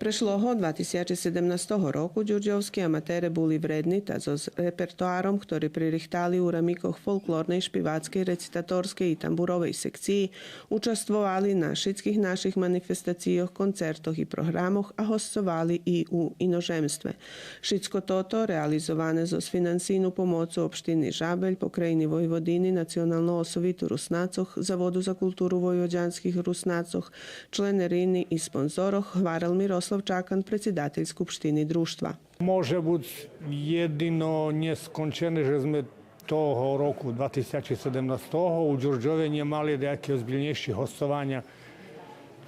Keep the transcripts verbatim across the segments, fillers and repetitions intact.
Прешлого, два тисячи седемнастого року, дюрдьовски аматере були вредни та зоз репертоаром хтори пририхтали у рамикох фолклорней, шпивацкей, рецитаторскей и тамбуровей секциї участвовали на шицких наших манифестацийох, концертох и програмох, а госцовали и у иножемстве. Шицко тото реализоване зоз финансийну помоцу Општини Жабель, Покраїни Войводини, Националного совиту Руснацох, Заводу за културу войводянских Руснацох, членерини и спонзорох, гварел Мирослав Чакан, предсидатель Скупштини Дружтва. Може буц єдино нєскончене же зме того року, два тисячи седемнастого, у Дюрдьове нє мали даяки озбильнєйши госцованя,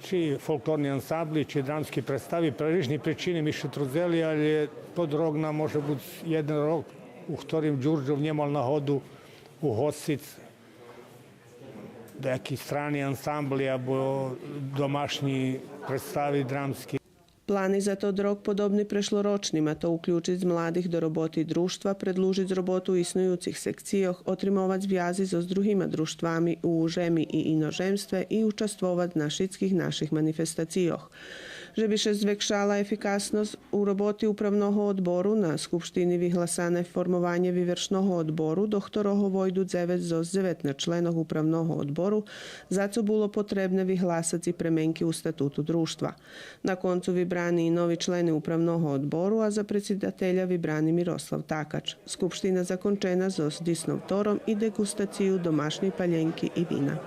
чи фолклорни ансамбли, чи драмски представи, пре рижни причини ми ше трудзели, але тот рок нам може буц єден рок у хторим Дюрдьов нє мал нагоду угосциц даяки страни ансамбли або домашнї представи драмски. Плани за тот рок подобни прешлорочним, а то уключиц младих до роботи Дружтва, предлужиц роботу иснуюцих секцийох, отримовац вязи зоз другима дружтвами у жеми и иножемстве и участвовац на шицких наших манифестацийох. Же би ше звекшала ефикасносц у роботи Управного одбору, на Скупштини вигласане формованє Вивершного одбору, до хторого войду дзевец зоз дзеветнац членох Управного одбору, за цо було потребне вигласац и пременки у статуту Дружтва. На концу вибрани и нови члени Управного одбору, а за предсидателя вибрани Мирослав Такач. Скупштина закончена зоз дисновтором и деґустацию домашнєй палєнки и вина.